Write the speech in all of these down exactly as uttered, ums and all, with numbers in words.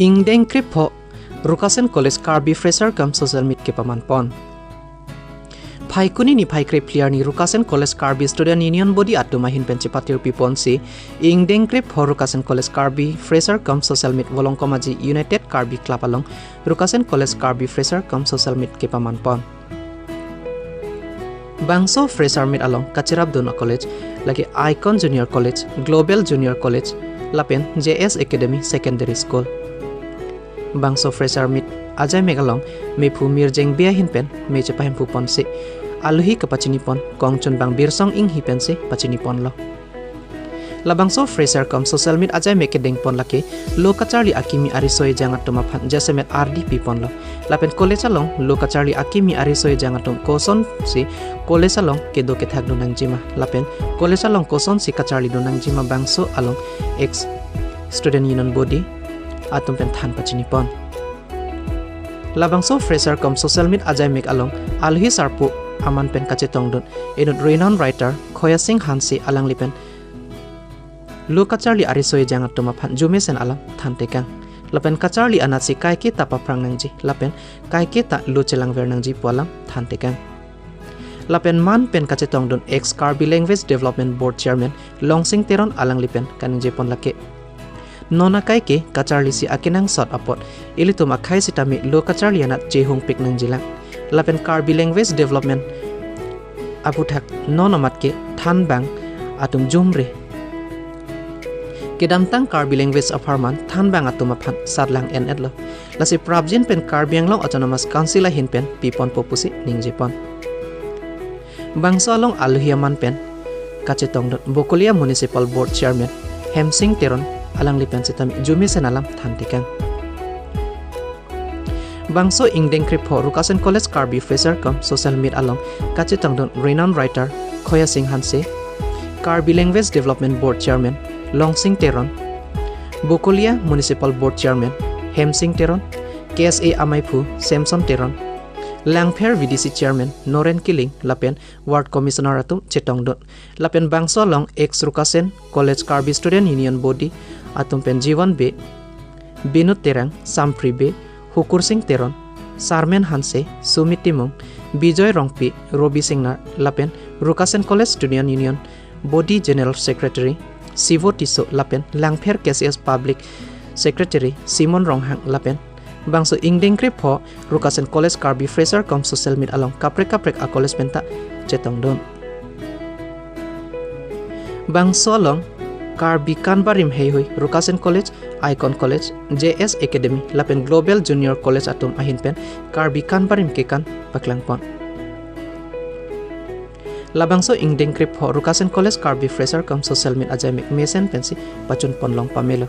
Ingdeng krepho Rukasen College Karbi Fresher cum Social Meet kepaman pon. Phaikuni niphai krephli arni Rukasen College Karbi Student Union Body atum ahin pen chepatirpi ponsi, ingdeng krepho Rukasen College Karbi Fresher cum Social Meet Volongkom Aji United Karbi Club along Rukasen College Karbi Fresher cum Social Meet kepaman pon. Bangso Fresher Meet along kacherapdun a-college lake Icon Junior College, Global Junior College, lapen J S Academy Secondary School. Bangso Fresher Meet ajaimek along mephu Mirjeng Bey ahin pen me chepahemphu ponsi, alohi kapachini pon Kongchunbang Birsong Inghi pensi pachini ponlo. Labangso Fresher cum Social Meet ajaimek kedeng pon lake lo kacharli akimi ariso ejang atum aphan jasemet ardi pi ponlo. Lapen college along lo kacharli akimi ariso ejang atum kosonsi college along kedo kethak dun nangjima, lapen college along kosonsi kacharli dun nangjima, bangso along ex Student Union Body atum pen than pachini pon. Labangso Fresher cum Social Meet ajaimek along alohi sarpo aman pen kachetongdun inut renowned writer Khoya Sing Hanse alangli pen lo kacharli ariso ejang atum aphan arjumesen alam thantekang. Lapen kacharli anatsi kaike ta paphrang nangji, lapen kaike ta lo chelangver nangji pu alam thantekang. Lapen man pen kachetongdun ex Karbi Language Development Board Chairman Longsing Teron alangli pen kaningje pon lake, non akaike kacharlisi akenangsot apot ilitum akhei sitame lo kacharli anat chehungpik nangjilang. Lapen Karbi Language Development aputhak non amat ke thanbang atum jumre. Kedamtang Karbi language apharman thanbang atum aphan satlang en-etlo. Lasi prapjin pen Karbi Anglong Autonomous Council ahin pen piponpo pusi ningje pon. Bangso along alohi aman pen kachetongdun Bokolia Municipal Board Chairman Hemsing Teron alangli pen sitame arjumesen alam thantekang. Bangso ingdeng krepho Rukasen College Karbi Fresher cum Social Meet along kachetongdun renowned writer Khoya Sing Hanse, Karbi Language Development Board Chairman Longsing Teron, Bokolia Municipal Board Chairman Hemsing Teron, K S A amaiphu Samson Teron, Langpher V D C Chairman Noren Killing lapen Ward Commissioner atum chetongdun. Lapen bangso along ex Rukasen College Karbi Student Union Body atum pen Jiwan Bey, Binod Terang, Sampri Bey, Hukur Sing Teron, Sarmen Hanse, Sumit Timung, Bijoy Rongpi, Robi Singnar, lapen Rukasen College Student Union Body General Secretary Sivo Tisso lapen Langpher K C S Public Secretary Simon Ronghang lapen bangso ingdeng krepho Rukasen College Karbi Fresher cum Social Meet along kaprek kaprek a-college penta chetongdun. Bangso along Karbi Kanbarim heihui Rukasen College, Icon College, J S Academy lapen Global Junior College atum ahin pen Karbi Kanbarim kekan paklang pon. Labangso ingdeng krepho Rukasen College Karbi Fresher cum Social Meet ajaimek mesen pensi pachun pon long pamelo.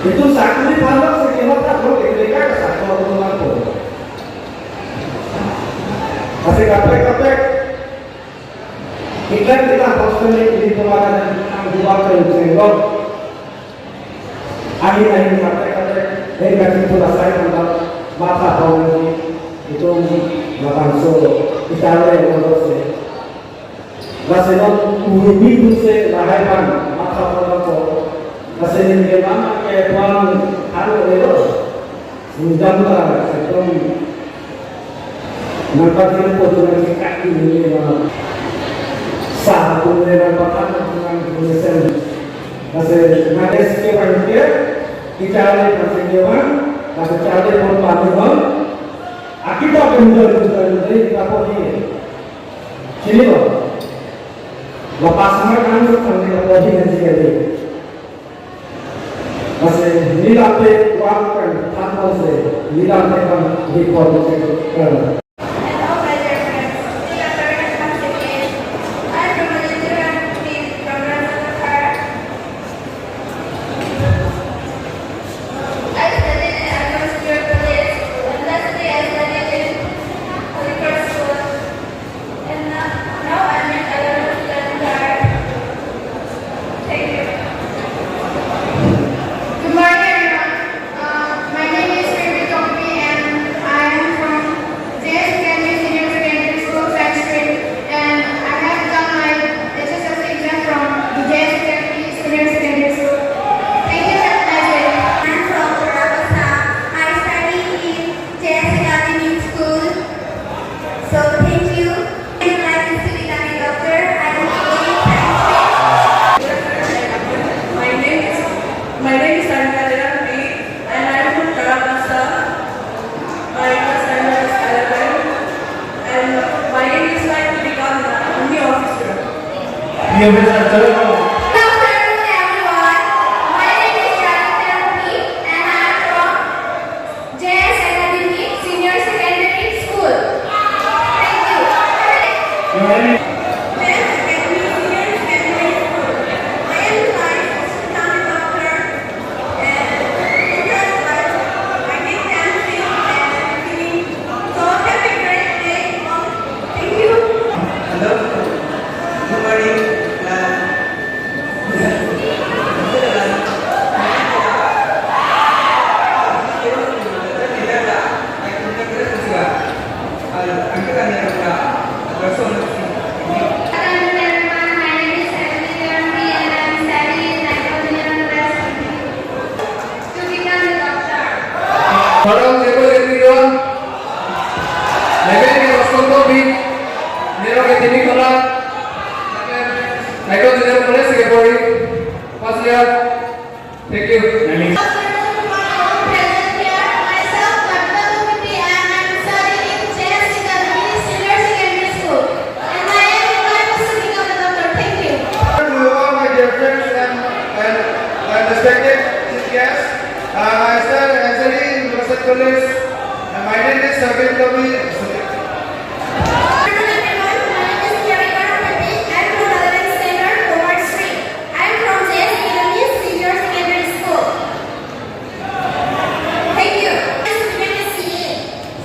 Itu sakuri thalok sekimat tak lo ketika ke sakuri itu mampu. Masih kaprek-kaprek. Iklan kita hostel ini kemarin yang dua kali tengok. Ahin ahin kaprek kaprek, ahin kasih pura saya tentang mata bawang itu matang so kita yang menurut saya. Lasi non uri minggu se lahai pan matha pon ko. Lasi ni ke mama ke tuan anu itu. Sindam ta sekom. Nampak dia pun dengan sikap ini, eh, sah pun dengan pakan dengan mesen. Lasi nanti sekian dia, kita ada pun sekian, lasi cari pun panuhan. Akibat pun dari kita pun ini. Sini loh. Lapuson an kami lapu di nanti kali. Masih nilai te one point three masih nilai te kan di produk. Hello, my dear friends. Good afternoon once again. I'm Brahmalendra Ramphi from Rajapathar. I studied in Arnold Junior College, and lastly I studied in Holy Cross School. And now, now I'm in eleventh standard. Thank you. Good morning, everyone. Uh, my name is Ruby Tokbi, and I am from J S Academy Senior Secondary School, Science Stream, and I have done my H S L C exam from the J S Academy Senior Secondary School. Thank you. Have a nice day. I'm from Purabasa. I study in J S Academy School. So thank you. My dream is to become a doctor. I will be in science stream. My name is, my name is Sarita Lerampi, and I am from Tarabasa. My class number is eleven, and my aim is like to become an army officer. Army officer, chalo. Good afternoon, everyone. My name is Charlie Lerampi, and I am from J S Academy Senior Secondary School. Thank you. Your name is? J S Academy Senior Secondary School. I am trying to become a doctor and enjoy life. I make dancing and singing. So have a great day. Thank you. Hello. Good morning. Uh, Good afternoon, everyone. My name is Emily Lerampi and I am studying in Nairobi University to become a doctor. Hello, Jebo Jebirua. Leben ke Rostondo Beach. Nero ke Timi Kola. Nairobi Junior College ke pori. First year. Thank you. Good afternoon, everyone. Present here, myself, Kavita Bhumiti, and I'm studying in J S Academy Senior Secondary School. And my aim in life is to become a doctor. Thank you. To all my dear friends and, and, and respected guests, uh, I study, I study in University College. Uh, my name is Sabin Kavi. Good afternoon, everyone. My name is Kiarika Rampati. I'm from eleventh standard, Commerce Stream. I'm from J S Academy Senior Secondary School. Thank you. Nice to meet you, C A.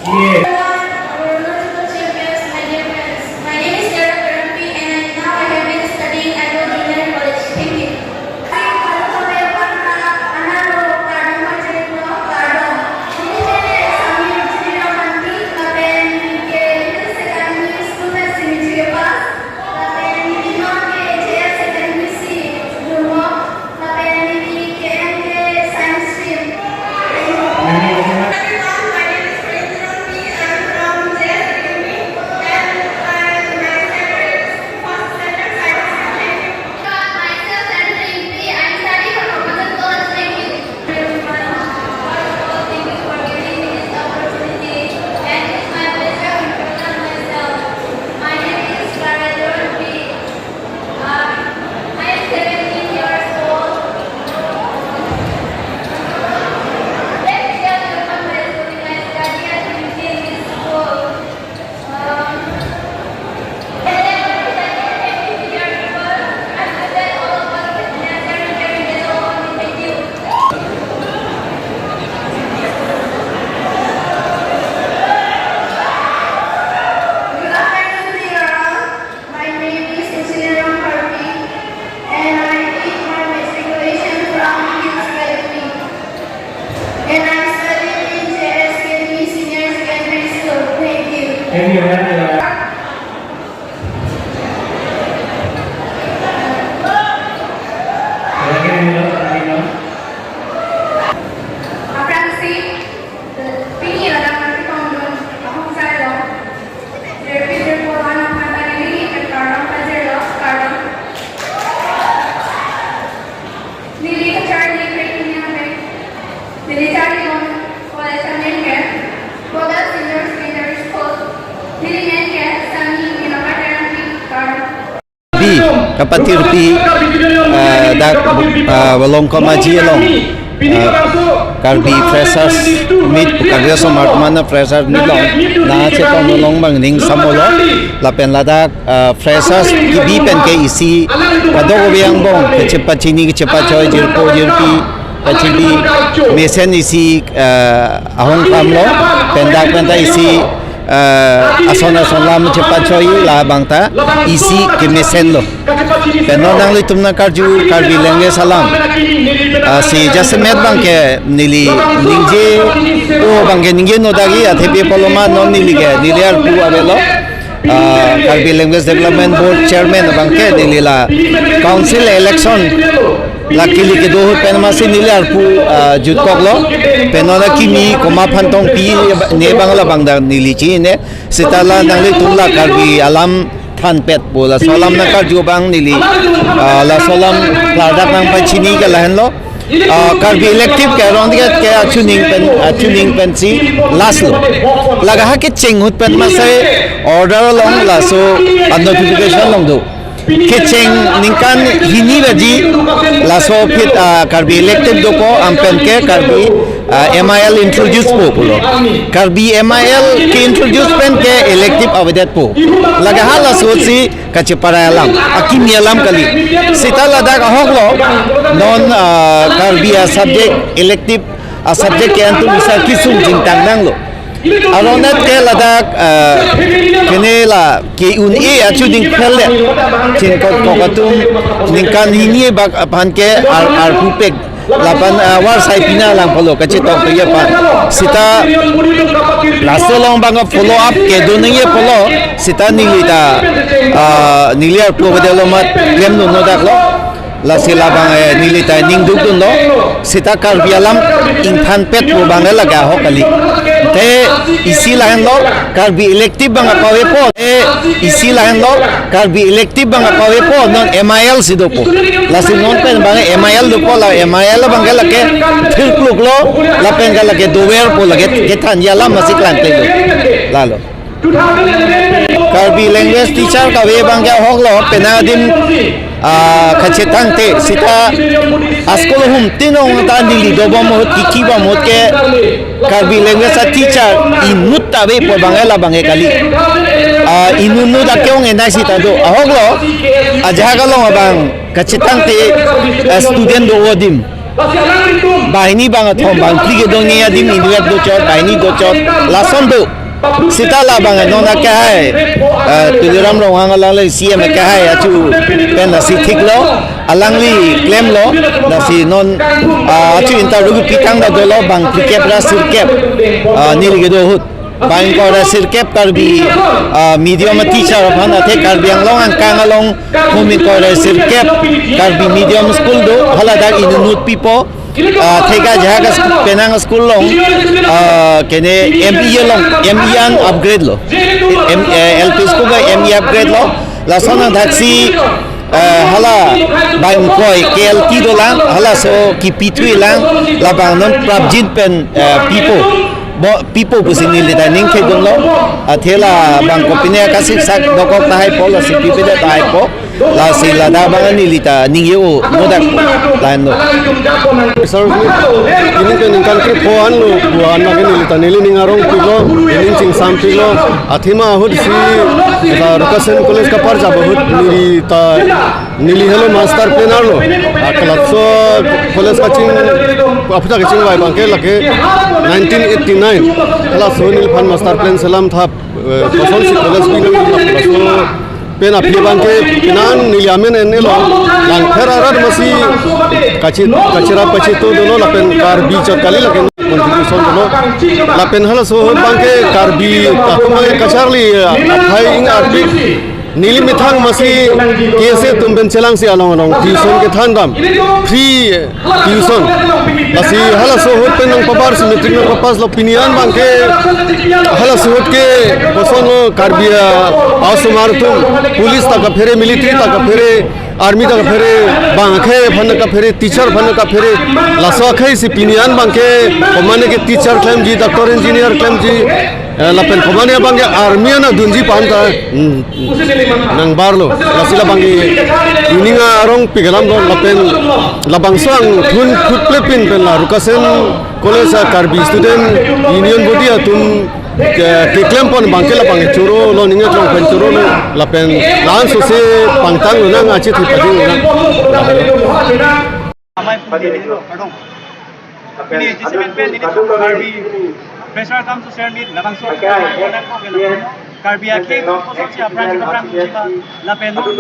C A. Hello, our honorable champions, my dear friends. My name is Kiarika Rampati, and I, now I have been studying at Junior College. Thank you. Lapen neli non ke J S Academy si Jumong, lapen neli K M K Science Stream. Everyone, my name is Priyanka P. I'm from J S Academy, and I, my standard is first standard Science Stream. Thank you. Myself, Sandra P. I'm studying from Robinson College. Thank you. Everyone, first of all, thank you for giving me this opportunity, and it's my pleasure to introduce myself. My name is Karen P. Uh, I am seventeen years old. Let me tell you about my story. I study at Trinity English School. Um, and then, I understand all about the financial and capital only. Thank you. Good afternoon to you all. My name is Susila Ramparpi, and I did my matriculation from King's Academy. And I studied in J S Academy Senior Secondary School. Thank you. Thank you, thank you. Thank you, thank you. Aphrangsi, pini ladak nangketongdun ahormu along, jirpi jirpo aphan ta neli kardom pajirlo, kardom. Neli kacharli pini abang, neli charlibom college amen ke Bodal Senior Secondary School. Neli Patirpi, eh, dak, eh, Volongkom Aji along, eh, Karbi Freshers Meet, Karbi Asomar atum an Freshers Meet along nangchetong along abang ning samolo, lapen ladak, eh, Freshers kebi pen ke isi kadokave angbong kachepachini kachepachoi, jirpo jirpi kachidi mesen isi, eh, ahong pamlo, pen dak pen ta isi, eh, ason ason alam chepachoi, labang ta isi kemesenlo. Pen non nanglitum nangkarju Karbi language alam, ah, si jasemet abang ke neli ningje, o abang ke ningje nodak-i, athepi apotlo ma non neli ke, neli arpu avelo, ah, Karbi Language Development Board Chairman abang ke, neli la council election la kili kedo ahut pen masi neli arpu, ah, jutkoklo. Pen non akimi komat aphan tongpi ne abang, labang ta neli chini ne. Seta la nanglitum la Karbi alam thanpetpo, laso alam nangkarju abang neli, ah, laso alam klardak nangpachini ke lahenlo. Ah, Karbi elective ke arong tiket ke achuning pen, achuning pensi lastlo. Lake ha kecheng ahut pen masi order along laso, ah, notification along do. Kecheng ningkan hini baji laso aphi, ah, Karbi elective dopo, anpen ke Karbi, ah, M I L introduce po pulo. Karbi M I L ke-introduce pen ke elective avedetpo. Lake halaso si kacheparai alam, akimi alam kali. Seta ladak ahoklo, non, ah, Karbi a-subject, elective a-subject ke antum bisa kesung jingtang nanglo. Aronat ke ladak, ah, kene la ke-un-e achuning phel le. Chingkok kok atum ningkan hini bak aphan ke ar, arpupek. Lapen, ah, war sai pina lang pulo kachetong pe ye pa. Seta laso along abang follow up kedo nangji pulo. Seta neli ta, ah, neli arpu avedet lo amat klemdun nodaklo. Lasi labang, eh, neli ta ning dukdunlo. Seta Karbi alam ingthanpetpo abang lake ahok kali. Te isi lahenlo, Karbi elective abang apavepo. Te isi lahenlo, Karbi elective abang apavepo, non M I L si dopo. Lasi non pen abang M I L dopo, la M I L abang ke lake thirkluklo, lapen ke lake doverpo, lake kethanji alam masi klangklelo. Lalo. Karbi language teacher kave abang ke ahoklo, penang adim, ah, kachetangte, seta a-school ahum tinong ta neli dobom ahut, kiki bom ahut ke Karbi language a-teacher inut ta avepo abang labang ke kali. Ah, inut nut ake-ong enai seta do. Ahoklo, ajahak along abang kachetangte, ah, student do adim. Banghini bangkethom bangphli kedo nangji adim inutvet dochot, banghini dochot, lason do. Seta labang non akehai, eh, Tuliram Ronghang alangli C M akehai achu pen lasi thiklo, alangli klemlo, lasi non, ah, achu interview kepitang ta dolo, bang phlikep ra sirkep, ah, neli kedo ahut. Bang ingkoi ra sirkep Karbi, ah, medium teacher aphan, athe Karbi Anglong angkang along hum ingkoi ra sirkep Karbi medium school do, haladak inut nut pipo, ah, theka jahak as-, penang school along, ah, kene M E along, M E an upgrade lo. M, eh, L P school ke M E upgrade lo. Lason thakthak si, eh, hala bang ingkoi K L T dolang, halaso kipithulang, labang non prapjin pen, eh, pipo. Bo, pipo pusi neli ta ning thekdunlo. Athe labang kopine kasiksak dokok tahai po, lasi pipedet tahai po. Lasi ladak abang neli ta ningje-o nodak lahenlo. Sir, ini ke ningkan krepho anlo, buan lagi neli ta neli ning arong pilo, ning chingsam pilo. Athema ahut si la Rukasen College kaparjap ahut neli ta neli helo master plan arlo. A, kalaso college kaching, aphuthak kachingvai abang ke lake nineteen eighty-nine. Kalaso neliphan master plan selam thap, eh, kosonsi college binong, kalaso pen aphi abang ke nan neli amen en-elo. Langpher arat masi kachi, kachirap kachito dolo lapen Karbi chot kali lake contribution dolo. Lapen halaso abang ke Karbi atum abang ke kacharli aphai ing arpik. Neli methang masi K S A atum pen chelangsi along along tuition kethan dam. Free tuition. Lasi halaso ahut pen nangpabar si matric nangpapass lo, pini an abang ke halaso ahut ke kosonlo Karbi a-, asomar atum, police ta kaphere, military ta kaphere, army ta kaphere, bang akhei aphan kaphere, teacher aphan kaphere, laso akhei si pini an abang ke, komane ke teacher klemji, doctor engineer klemji, Eh, lapen komatne abang ke army ana dunji panta, hmm, nangbarlo. Lasi labang ke ining arong pigalam lo lapen labangso angthun khutplepin pen la Rukasen College a Karbi Student Union Body atum ke, keklem pon abang ke labang ke choro lo, ning aklong pen choro lo lapen la-an sose pangtang lonang, achithi pajing lonang. Amai pun di, pardon. Pini jasemet pen nelitum Karbi Fresher cum Social Meet labangso Karbi akhei kosonsi aphrang aphrang dunji ma lapen non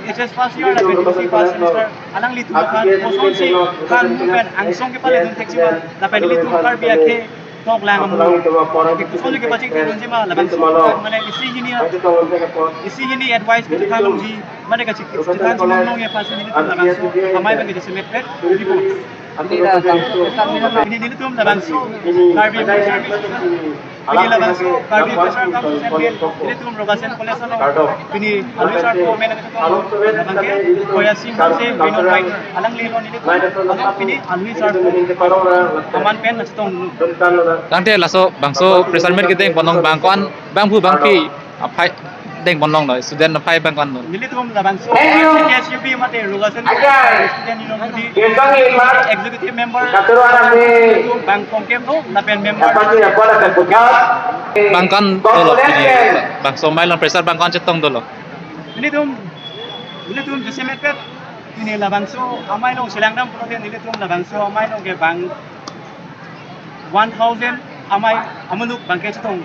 H S first year lapen H S C first semester alanglitum aphan kosonsi thanmu pen angsong kepaledun thekji ma lapen nelitum Karbi akhei toklang amu kosonsi kepachingthek dunji ma labangso mane isi hini, isi hini advice kechethan longji mane kachik chethan chinong longji aphansi nelitum labangso amai abang ke jasemet pen report. Pini labangso Karbi Fresher Meet, pini labangso Karbi Fresher cum Social Meet, nelitum Rukasen College along pini alwi sar ko men nangchetong labang ke Koya Sing se Bino Pai alangli lo nelitum along pini alwi sar ko aman pen nangchetong. Tangte laso bangso fresher meet kedeng ponlong abang ko-an, bangphu bangphi aphai deng ponlonglo, student aphai abang ko-an lo? Nelitum labangso K S U B mate Rukasen Student Union Body Executive Member bang Kongkem lo lapen member abang ko-an dolo pini, bangso amai along fresher abang ko-an chetong dolo? Nelitum, nelitum jasemet pen pini labangso amai along chelangdam pulote nelitum labangso amai along ke bang one thousand amai amonit abang ke chetong.